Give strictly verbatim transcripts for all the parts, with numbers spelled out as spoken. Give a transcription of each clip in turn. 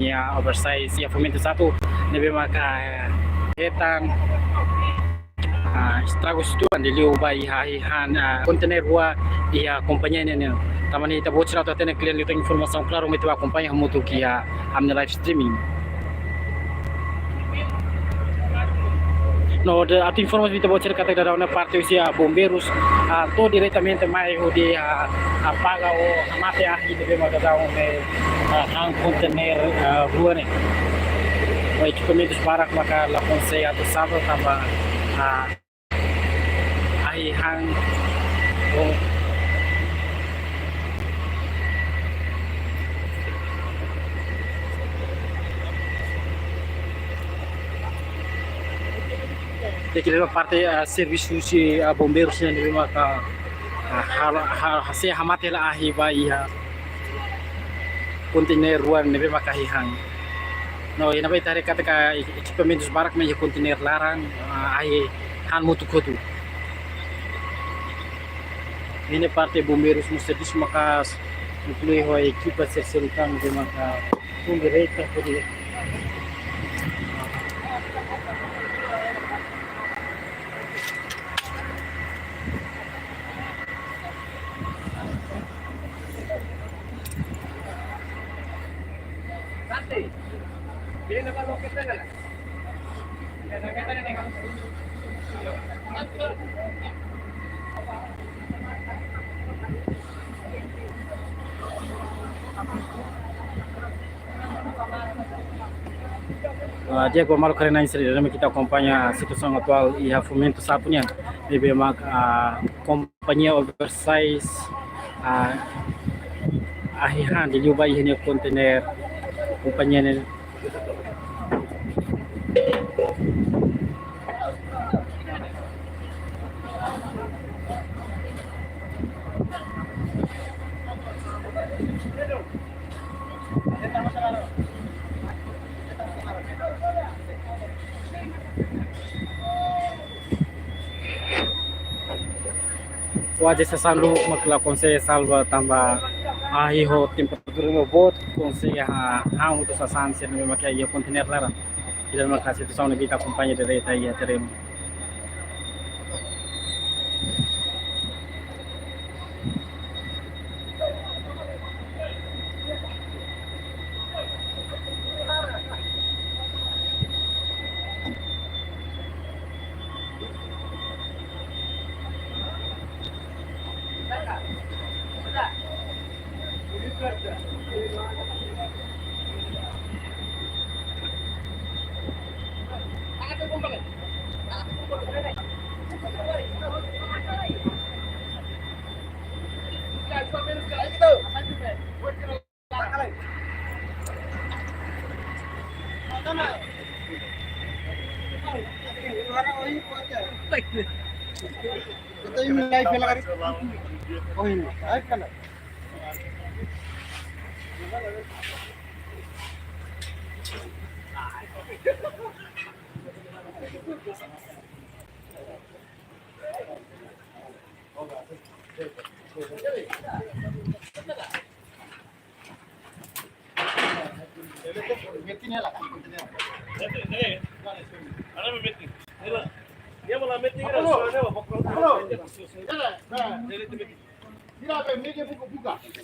kompañia oversize iha Fomento satu ne'ebé maka, eh, hetan, ah, estragu situan liuliu ba iha ahi han, ah, konteiner rua iha kompañia ne'e nian. Tanba ne'e ita-boot sira atu hatene kle'an liután informasaun klaru, mai ita bá akompaña hamutuk iha ami-nia live streaming. No, atu informa ba ita-boot sira katak daudaun ne'e parte husi, ah, bombeirus, ah, to'o diretamente mai hodi, ah, apaga ou hamate ahi ne'ebé maka daudaun ne'e, ah, han konteiner, ah, rua ne'e. No ekipamentus barak maka la konsege atu salva tanba, ah, ahi han. Oh. Jadi, ida-ne'e parte, ah, servisu husi, ah, bombeirus nian ne'ebé maka, ah, hal, hal, sei hamate hela ahi ba iha konteiner rua ne'ebé maka ahi han. No, iha ne'ebá ita haree katak ekipamentus barak mai iha konteiner laran, ah, ahi han motuk hotu. Iha ne'e parte bombeirus mós servisu maka'as, inklui ho ekipa sira seluk tan ne'ebé maka tun direta hodi. Ah, di'ak, maluk haree-na'in sira, ida-ne'e mak ita akompaña situasaun atuál iha Fomento satu nian. Ne'ebé mak, ah, kompañia oversize, ah, ahi han liuliu ba iha nia konteiner kompañia ne'e. Kuaze sasán lubuk mak la konsege salva tanba ahi ho temperatura ne'ebé boot, konsege ha, han hotu sasán sira ne'ebé mak iha konteiner laran. Ida-ne'e maka situasaun ne'ebé ita akompaña direta iha terrenu.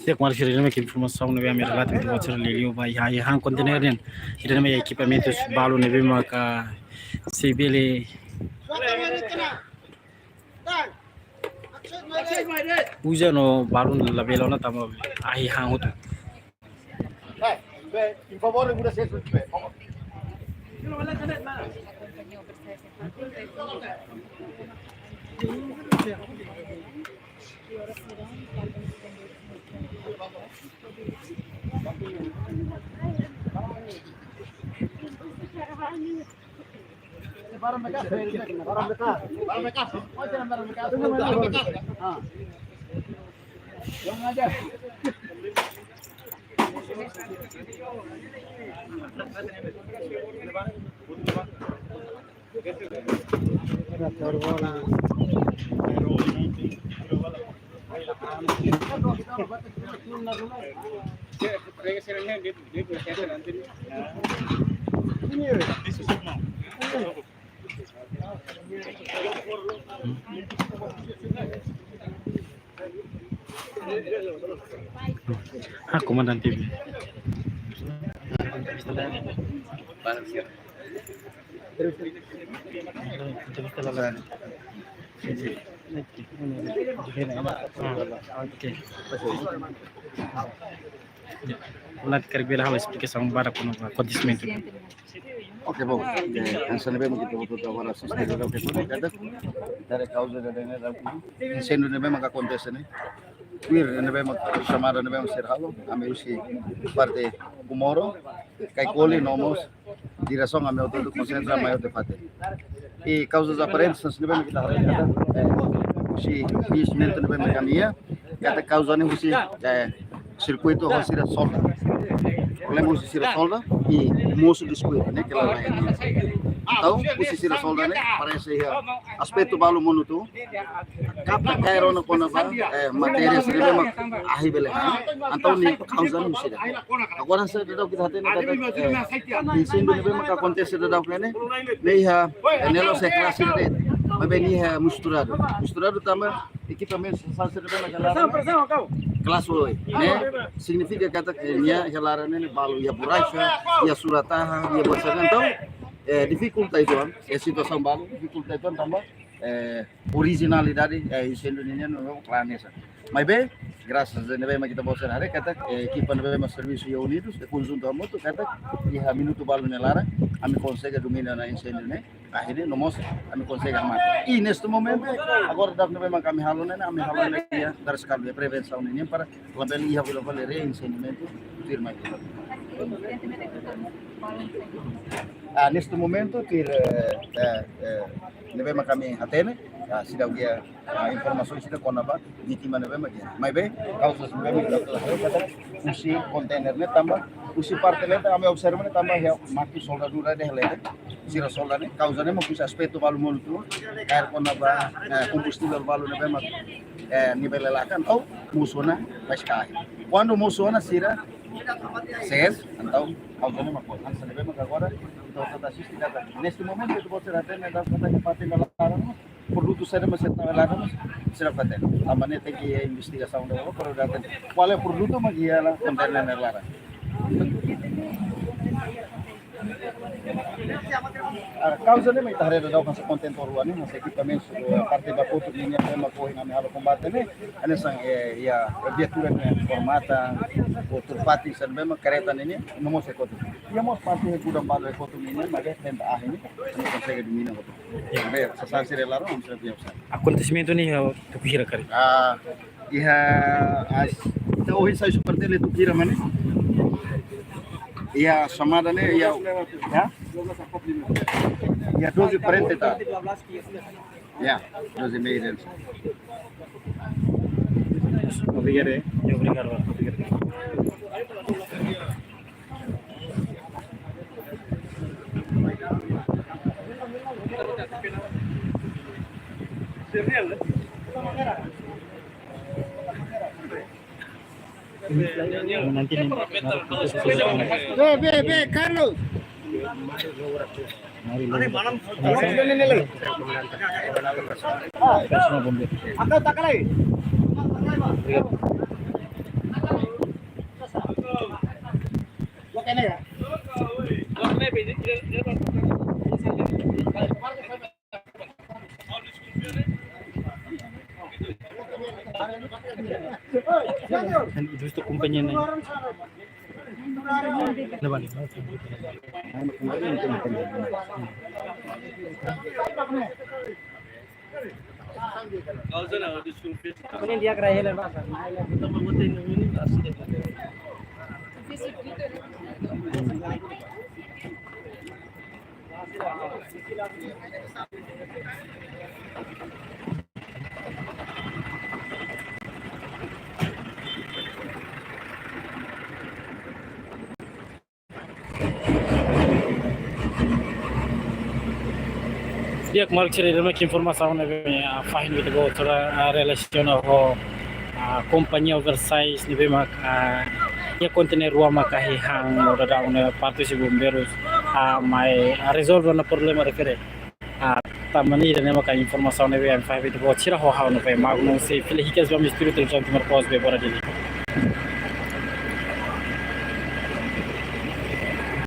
Di'ak, maluk sira, ida-ne'e mak informasaun ne'ebé ami relata ba ita-boot sira liuliu ba iha ahi han konteiner nian. Ida-ne'e mak ekipamentus balu ne'ebé maka sei bele uza no balun labele ona tanba ahi han hotu. Ah, komandante. Ah, oke. Ulati karik bele halo esplikasaun badak kona-ba akontesimentu. Oke, bom. Eh, hanesan ne'ebé mak ita hotu agora asiste, katak, dari kauza ida-ne'e, inséndiu ne'ebé mak akontese ne'e. Tuir ne'ebé mak xamada ne'ebé mak sira halo, ami husi parte Comoro, Caicoli, no mós diresaun ami hotu konsentra mai hotu fatin. I kauzas aparentes, hanesan ne'ebé mak ita haree, katak, eh, husi koñesimentu ne'ebé mak ami iha, katak kauza ne'e husi, eh, sirkuitu ho sira solda. Problema husi sira solda i mosu diskuidu, ne'e kela lain. Entaun, husi sira solda ne'e, parese iha aspetu balu monu tun, kapta kaer ona kona-ba, eh, matéria sira ne'ebé mak ahi bele han. Entaun ne'e kauza ne'e husi ida. Agora se daudaun ita hatene katak, eh, inséndiu ne'ebé mak akontese daudaun ne'e, ne'e iha, eh, ne'e la'ós iha klase de'it. Maibé ne'e iha misturadu. Misturadu tanba ekipamentu sasán sira ne'ebé mak iha laran. Klasu oin. Ne'e signifika katak nia iha laran ne'e balu iha borraxa, iha surat-tahan, iha borraxa. Entaun, eh, difikulta uitoan, eh, situasaun balu, difikulta uitoan tanba, eh, orijinalidade, eh, inséndiu nian no klaran hanesan. Maibé, grasas a Deus ne'ebé mak ita-boot sira haree, katak, eh, ekipa ne'ebé mak servisu iha unidus, eh, konjuntu hamutuk, katak, iha minutu balu nia laran, ami konsege domina ona inséndiu ne'e, ahi ne'e, no mós, ami konsege hamate. I neste momento, agora daudaun ne'ebé mak ami halo ne'e, ami halo ne'e, iha, dari sekali prevensaun ne'e, para labele iha fila fali reinsendiamentu firma. Ah, neste momento, tuir, eh, eh, eh, ne'ebé mak ami hatene, ah, seidauk iha, ah, informasaun sira kona-ba vítima ne'ebé mak iha. Maibé, kauzas ne'ebé mak iha, katak husi konteiner ne'e tanba, husi parte leten, ami observa ne'e tanba iha mákina soldadura de'it leten. Sira solda ne'e, kauza ne'e mak husi aspetu balu monu tun, kaer kona-ba, eh, kombustivel balu ne'ebé mak, eh, nia bele lakan, ou mosu ona, faz cai. Kuandu mosu ona sira sees, entaun kauza ne'e mak kuat. Hanesan ne'ebé mak agora, entaun ita asiste katak, neste momento, ita-boot sira hatene, ita-boot sira hatene, parte iha laran, produtu saida mak sira tau iha laran, sira hatene. Tanba ne'e tenke investigasaun dulu, para hatene kual produtu mak iha laran, konteiner iha laran. Ah, kauza ne'e mak ita haree daudaun hanesan kontentór rua ne'e, hanesan ekipamentu, eh, parte ba kotuk nian ne'ebé mak ohin ami halo kombate ne'e, hanesan, eh, iha viatura ne'e formata, ou turfati sira ne'ebé mak karreta nian ne'e, no mós iha kotuk. Iha mós parte iha gudang balu iha kotuk nian ne'e, maibé tenta ahi ne'e, ami konsege domina hotu. Ya. Be, sasán sira iha laran, ami sira biasa. Akontesimentu ne'e iha tuku hira karik? Ah, iha, as, ita ohin sai husi parte leten tuku hira mane? Iha xamada ne'e, iha, ya? Iha doze e quarenta e tal. Ya, doze e meia. Obrigadu, eh. Ya, obrigadu. Ve, ve, ve, Carlos. Acá está, acá. Justo kompañia ne'e. Levanta. Di'ak, maluk sira, ida-ne'e mak informasaun ne'ebé, ah, fahe ne'e ita-boot sira, ah, relasiona ho, ah, kompañia oversize ne'ebé mak, ah, iha kontener rua maka iha han no daudaun ne'e parte husi bombeirus, ah, mai, ah, rezolve ona problema refere. Ah, tanba ne'e ida-ne'e maka informasaun ne'ebé ami fó ba ita-boot sira ho ha'u Novae Magno, sei fila hikas ba ami estúdiu televizaun Timor Post be bora Dili.